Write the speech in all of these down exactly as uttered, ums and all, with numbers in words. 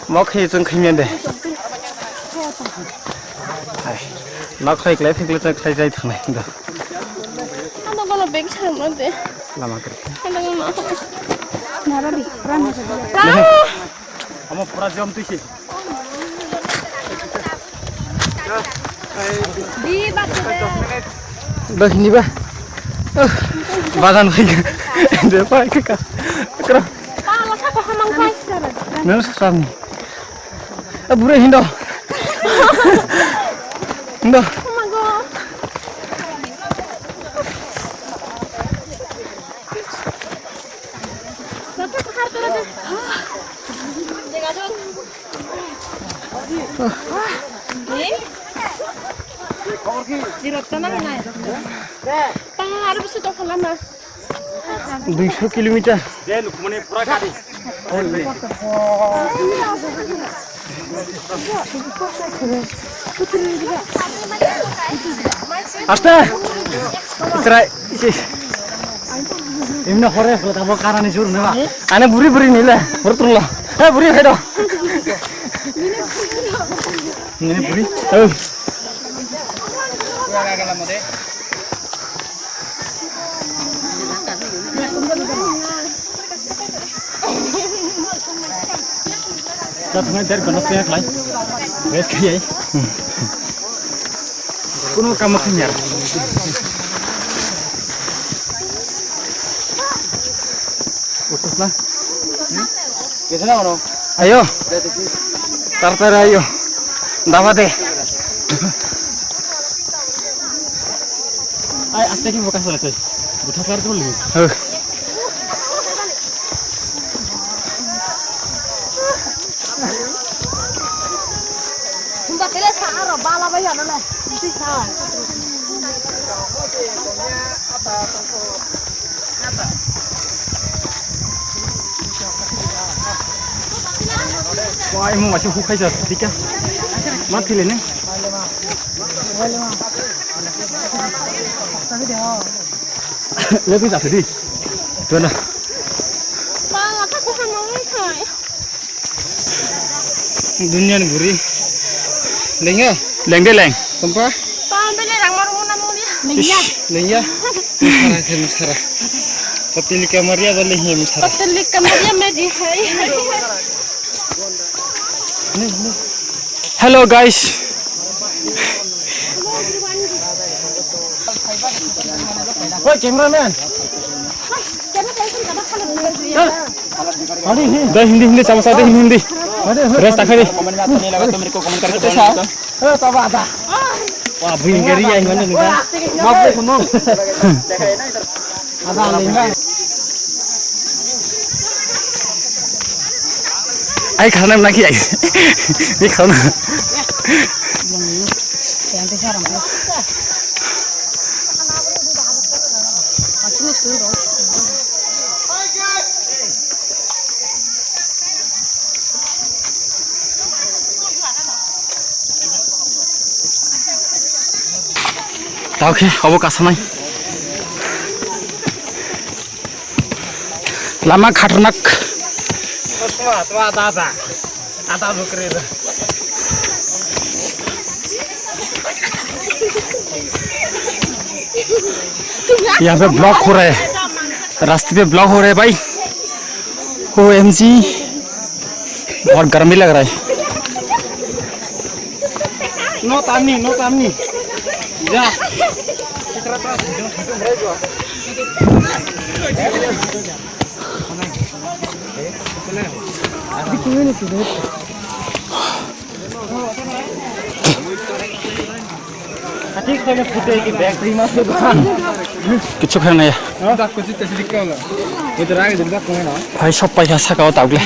Mok khe chwng khaimya de. Hai. Nok khlai klai phikle chwng khlai jai thangnai do. Ano bola bag sama de. Lama kri. Ano ma. Narabi, rami. Amo pura jom tu si. Di ba. Dah ini ba. Badan lagi. Dia pakai ka. Kra. Pala sa ko hamang kai. Nang sa sami. Eh, bure hindo. Hindo. Duiso kilometer. Aste. Try. Imna hore hore tamo karani jur ne ba. Ane buri buri nile. Buri turla. He buri hedo. Ini buri. Oh. Dah, tengah dari kono tengah kelai. Rest kaya. Kuno kamu kenyar. Utus lah. Biasa lah orang. Ayo. Tartar ayo. Dapat deh. Ai, aste ki bokas la chai. Butha kar ko lu. Hum ba tere sa aro bala bai ano na. Ti sa. Wah, imo masih hukai sa, dika. Mati le ne. Lebih tak sedih. Tuh nah. Bang, aku tuh sama orang kai. Dunia ni buri. Lenga? Leng de leng. Tempa? Pam bele rang maru muna muni. Lenga. Lenga? Sara khe sara. Patilika Maria bale hem sara. Patilika Maria me di hai. Hello guys. Oi, cameraman. Dai hindi, hindi, sama sa, dai hindi, hindi. Rest akhari. Wah, bring kari ya, gimana nih? Maaf, deh, kuno. Ai, khana naki ai. Ni khana. Tao khe obo kasanai. Lama khatarnak. यहाँ पे ब्लॉक हो रहा है, रास्ते पे ब्लॉक हो रहा है भाई। O M G. बहुत गर्मी लग रहा है। No tamni, no tamni. Ja. Kichu khaina ya. Phai sop paikha saka o tagle.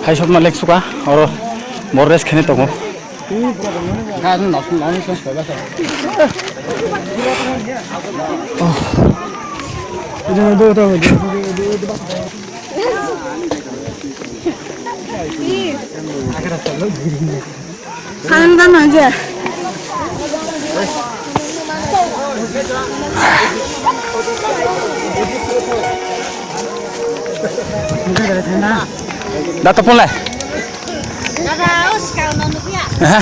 Phai sop ma lek suka oro bor rest khene tongo. Salam dan aja. Da to pole. Aha.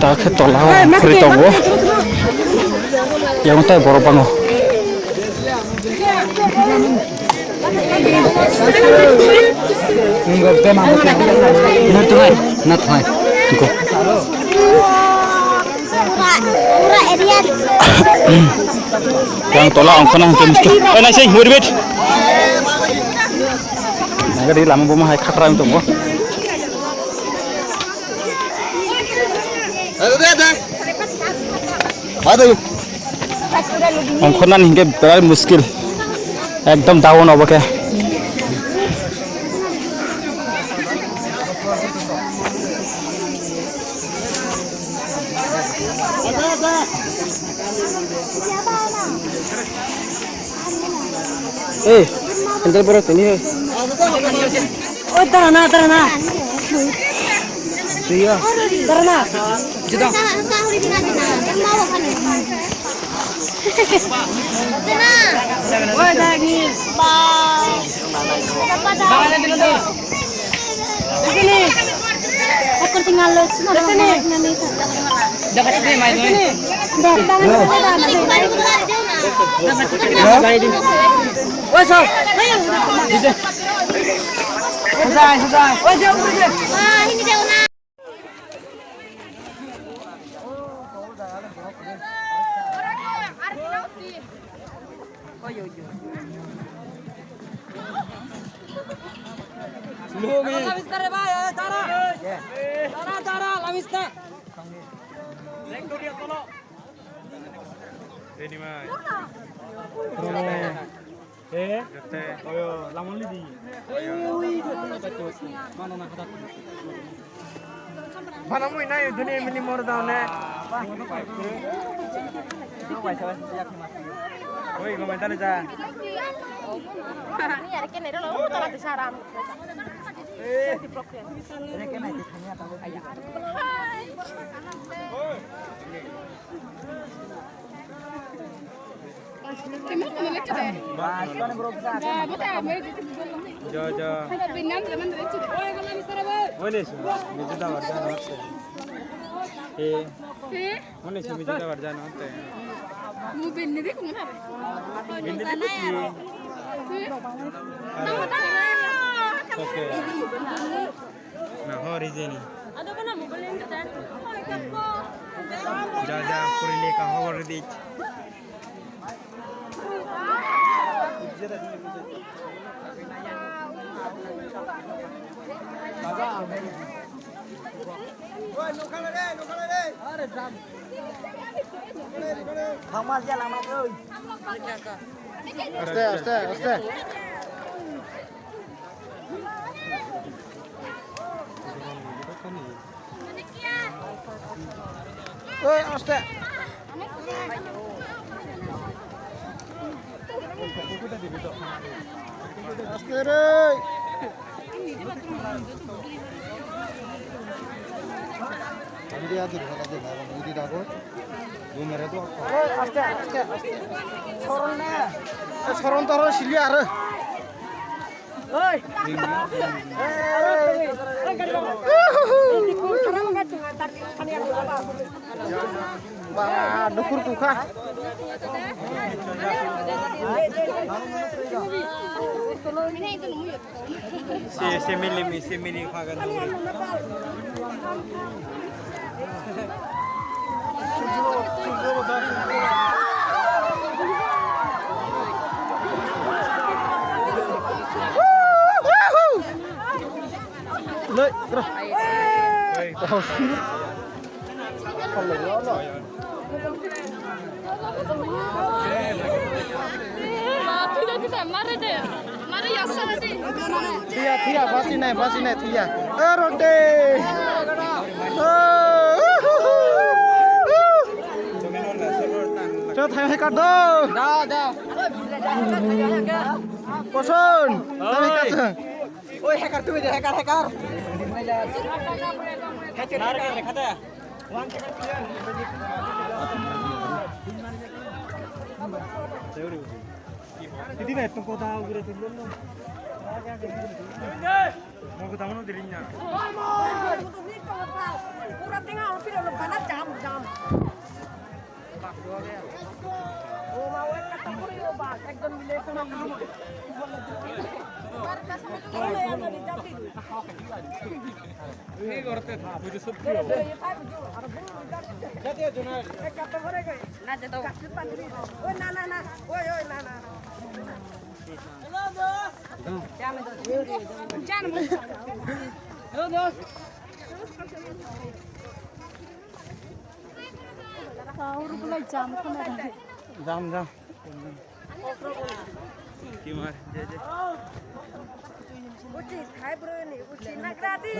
Ta khe tola o khuri tongo. Yang tai borok bango. Na thai, na thai. Go. Yang tola ongkhornang hingke misto. Oi, naisai, wait, wait. Nagari lama boma hai khakra wng tongo. Ongkhornani hingke berai muskil. Ekdom down obo khe. Eh, entar borok tini, eh. Oi, tara na, tara na. Iya. Tara na. Jeda. Oi, dagi. Ba. Sini. Ekor tinggal lo, sini. Sini. Sini. Oi, so. Sujai, sujai. Oi, jauh, jauh. Lamista re bhai, eh, tara. Tara, tara, lamista. Reni mai. Eh, oyo, lamon lidi. Mano na kata. Bana mui nai duni mili mor da ne. Oi, gomai tale ja. Ni are ke ne ro lo, tara ti saram. Eh. Ja, ja. Mone se, miji da warja no te. Eh. Mone se, miji da warja no te. Mu binni de kumna. Binni de kumna. Okay. Na ho rijeni. Ado kana mobile ni ta. Ja, ja, puri le ka ho rijeni. Aste, aste, aste. Oi, aste. Aste re. Hindi aja, hindi aja, hindi aja. Oi, aste, aste, aste. Soron na. Eh, soron toron sili aro. Oi. Ba, dukur tukha. Se, se mili mi, se mili khagan. Lei, bro. Thiya, thiya, basi nai, basi nai, thiya. Eh, rote. Eh, cho thai hai kar do. Da, da. Koson. Thai hai kar. Oi, hacker, tumi de hacker, hacker. Hacker, hacker. One second. Titi na itong kota ugure titi na. Mau kota mana diri na? Pura tengah hampir lo bana jam jam. Oh, mau kata pura yo ba, ekdom bile kena. Jam, jam. Uchi, thai bro ni, uchi nagradi.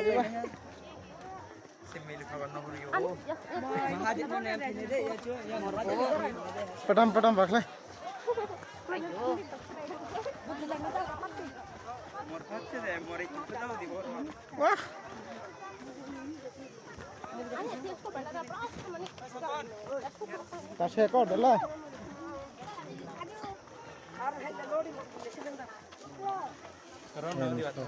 Padam, padam, bakle. Wah. Kasih kau dulu. Lo, lo, lo.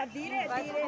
Dhire, dhire, chelo.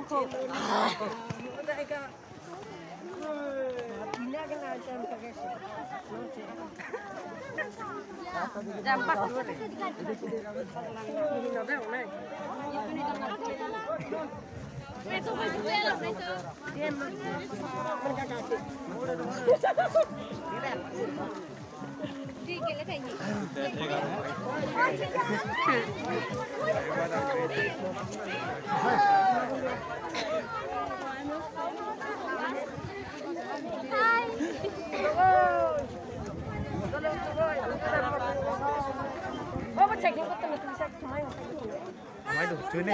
Amai do, chuni.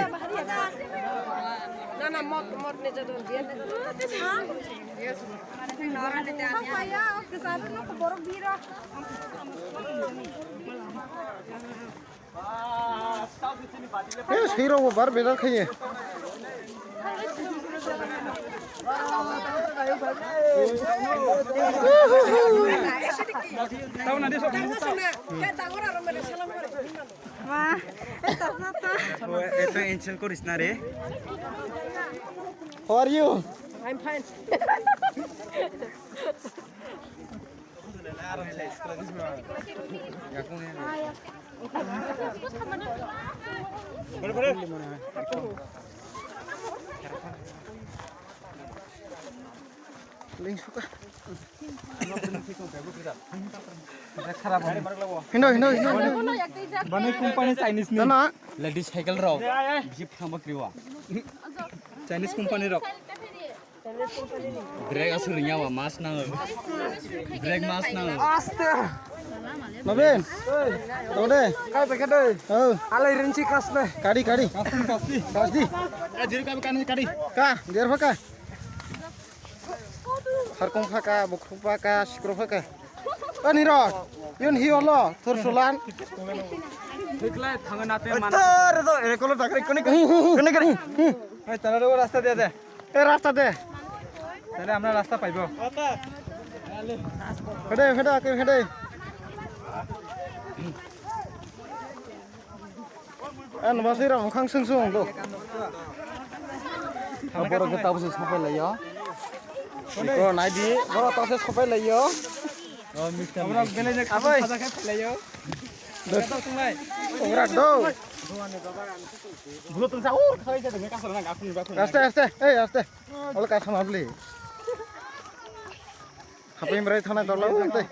Na, na, mot, mot ne jadon dia. Yes. Apa ya, oh, kesana no borok bira. Eh, siro bo bar bedal khaye. Tahu nanti sok. Ma, eh, tak apa. Oh, eto insult koris na re. How are you? I'm fine. Link suka. Hindo, hindo, hindo, hindo. Bani company Chinese ni. Na, na. Ladies cycle rok. Bisi phang bakri wa. Chinese company rok. Brake aswk ringya wa, mas nango. Brake mas nango. Aste. Nobin. Tode. Kai pekade. Oh. Alai rinchi kasne. Kadi, kadi. Kasne, kasne. Kasdi. Eh, jiri kabi kani kadi. Ka, der ka. Sarkong phaka, bukhuk phaka, sikro phaka. Ani ro, yun hi holo, thur sulan. Thiklai thangna te man. Tar do, e kolo takri kuni kuni kuni kuni. Ei, tara ro rasta de de. E rasta de. Tale amra rasta paibo. Phede, phede, ke phede. Ano ba sira mukhang sung sung do. Borok ke tabuk se sopai lai ya. Iko nai di, borok tabuk se sopai lai ya. Abai. Obra do. Aste, aste, ei, aste. Olo kasam abli. Hapim rai thana dolo, ente.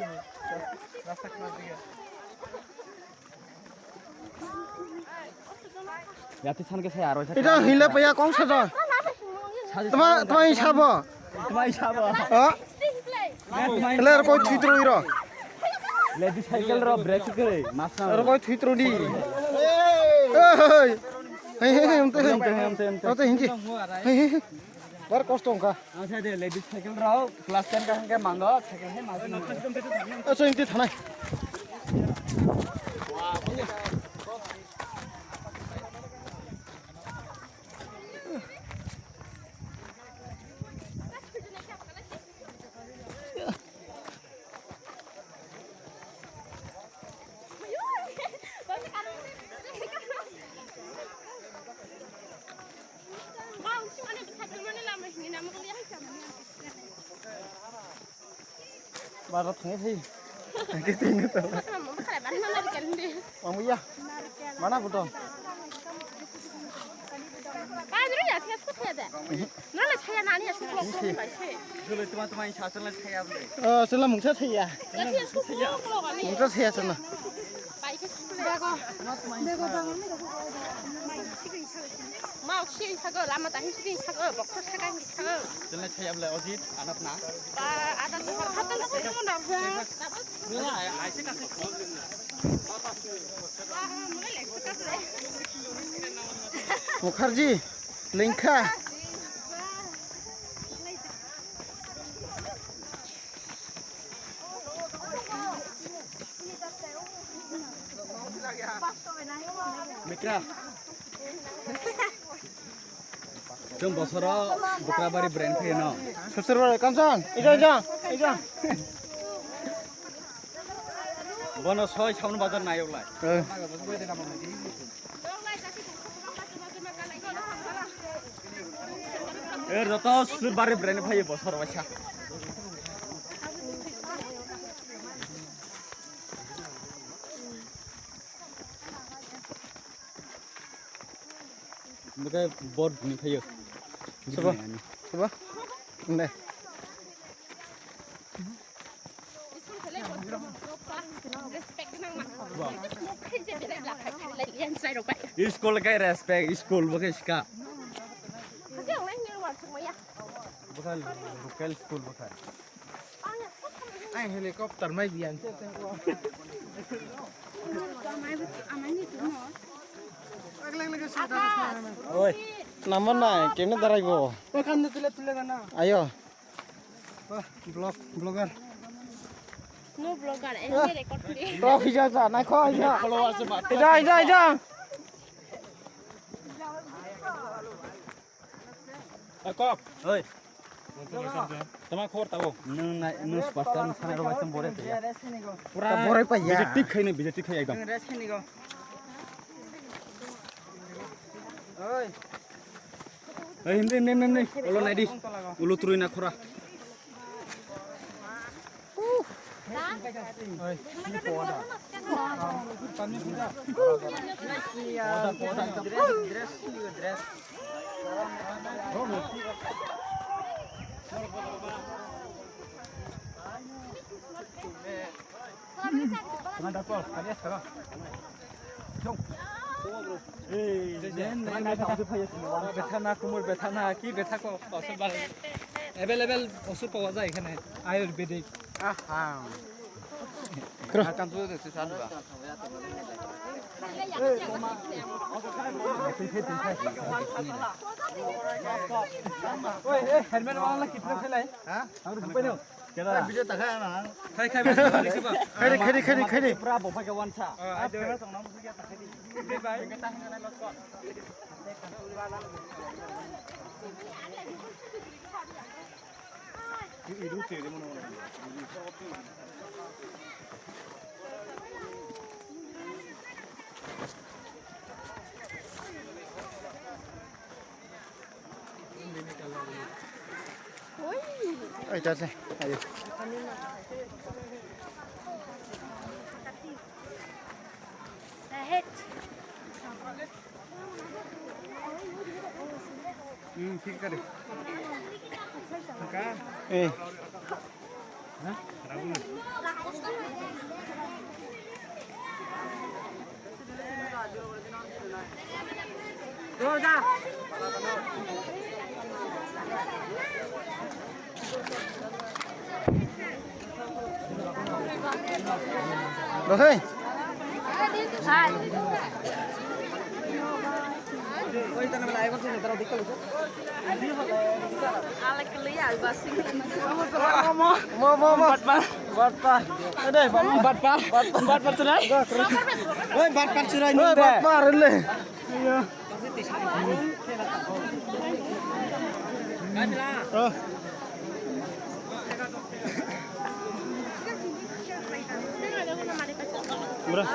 Yati san ke saya aro. Ita hile paya kong sa to. Tama, tama isabo. Tama isabo. Ha? Hile aro koi thitro iro. Ladies cycle ro brake kre, mas na. Aro koi thitro di. Hey. Hey, hey, hey, amte, amte, amte, amte. Amte, hindi. Hey, hey, hey. Bar kosto wngkha. Ang sa de ladies cycle rok class ten ka hangke mango cycle hai mas. Acha, hindi thanai. Bara thangwi thai. Thangwi thai nang tala. Mamu ya. Mana buto. Ba, nrw ya, thai suk ya de. Nrw le thai ya nani ya suk lok lok bai se. Jole tuma tuma sa sala thai ya ble. Oh, sala mungsa thai ya. Ya thai suk lok lok ani. Mungsa thai ya sala. Bai ke suk le. Bego. Bego bang. Ma oksi sago lama tahi sini sago bokto saga ni sago. Sala thai ya ble ojit anat na. Ba ada tu hatan tu kamu na. Mukherjee, Lengkha. Mikra. Chwng bosoro Bukrabari brand phai no. Susur bari, Kamson, ija, ija, ija. Bono soi samun bazar nayok lai. Eh. Eh, joto Susur bari brand phai bosoro waisa. Bwkhe bor bini phaio. Sobo? Sobo? Inde. School kai respect, school bwkhe ska. Bwkhe local school bwkhe. Ang helicopter mai biang. Oi, number nai, kemne darai bo? Ayo. Vlog, vlogger. No vlogger, eh, record kuri. To hija ja, nai kho hija. Hija, hija, hija. Kok. Oi. Tama khobor tabo. Nwng nai, nwng superstar nwng sanai rok ekdom bore paiya. Pura bore paiya. Bijetik khai nwng, bijetik khai ekdom. Oi. Oi, hindi, hindi, hindi, hindi. Ulo naidi. Ulo turui na khora. Bethana, kumur bethana, ki betha ko, ঔষধ ভালো। Available ওষুধ পাওয়া যায় এখানে, আয়ুর্বেদিক। আহা। Kro. Oye, eh, helmet wala kitna khelai? Ha? Aur rupai no. Keda? Video ta khai na. Khai khai, khai khai khai khai. Pura bo phai ke wansa. Ah, ai de. Bye bye. Oi, ta se. Ayo. Hmm, thik kare. Ka? Eh. Rohei. Mo, mo, mo. Batpar. Batpar. Ede, batpar. Batpar. Batpar churai. Oi, batpar churai. Oi, batpar le. Iya. Oh. Mura.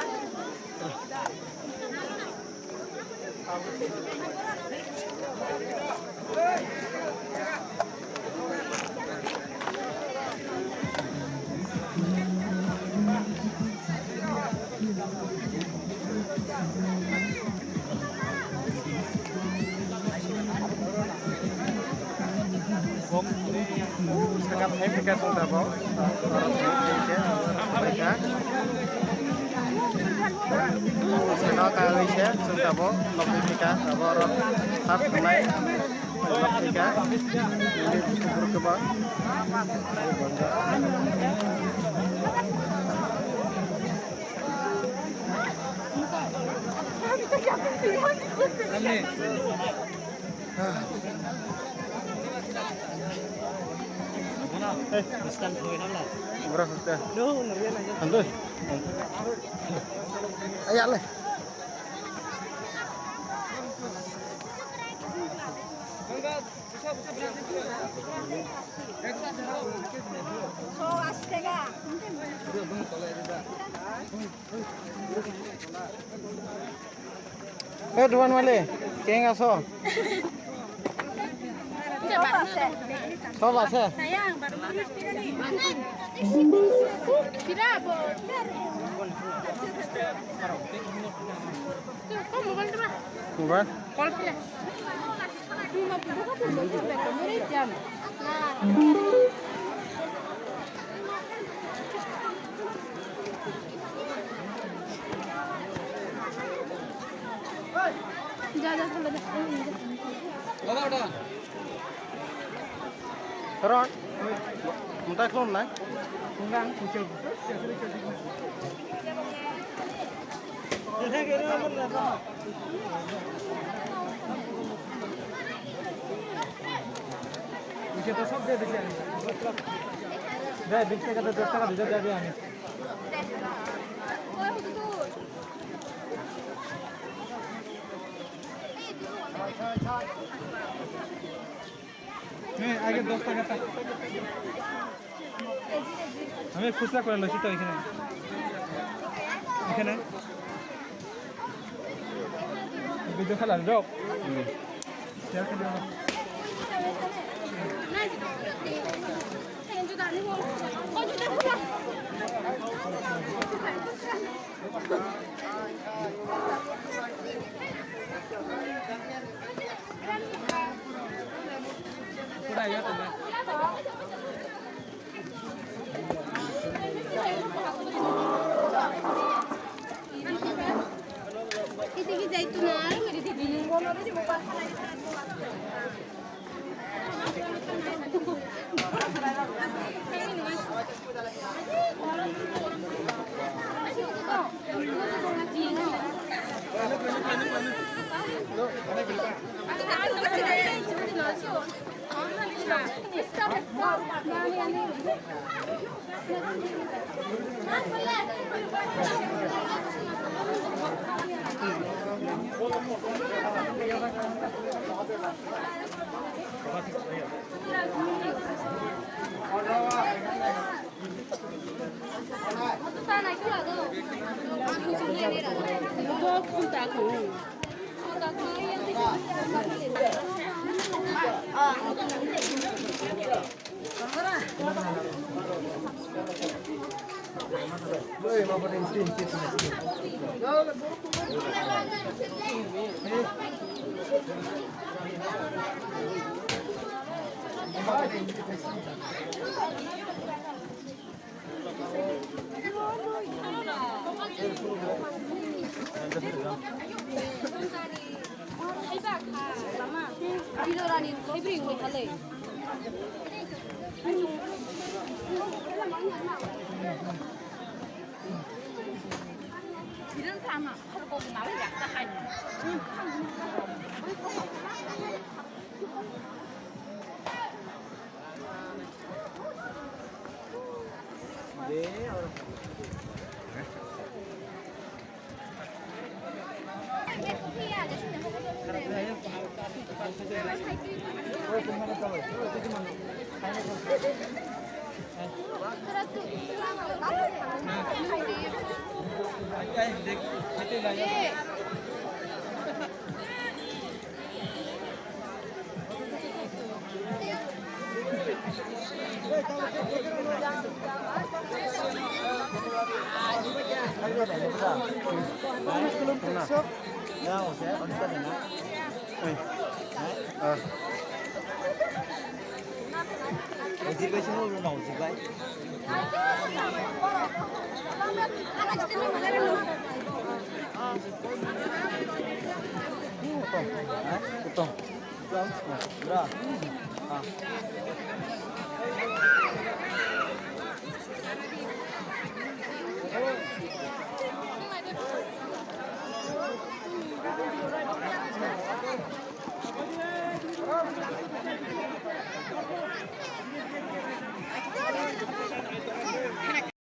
Sakha phai phika chwng tabok. Sakha ta wi se chwng tabok. Nokni phika abo oro sap thangnai. Nok phika. Ini busu buruk keba. Ora hasta. Ando. Ayale. Eh, Duan Mali, keng aso? Sob ase? Mobile? Call. Ron, mutai khulum nai. Dai, bish taka, dos taka dija dibi ami. Age dos taka ta. Ami khusra kore loisi to ekhane. Ekhane. Video khala rok. Share kore.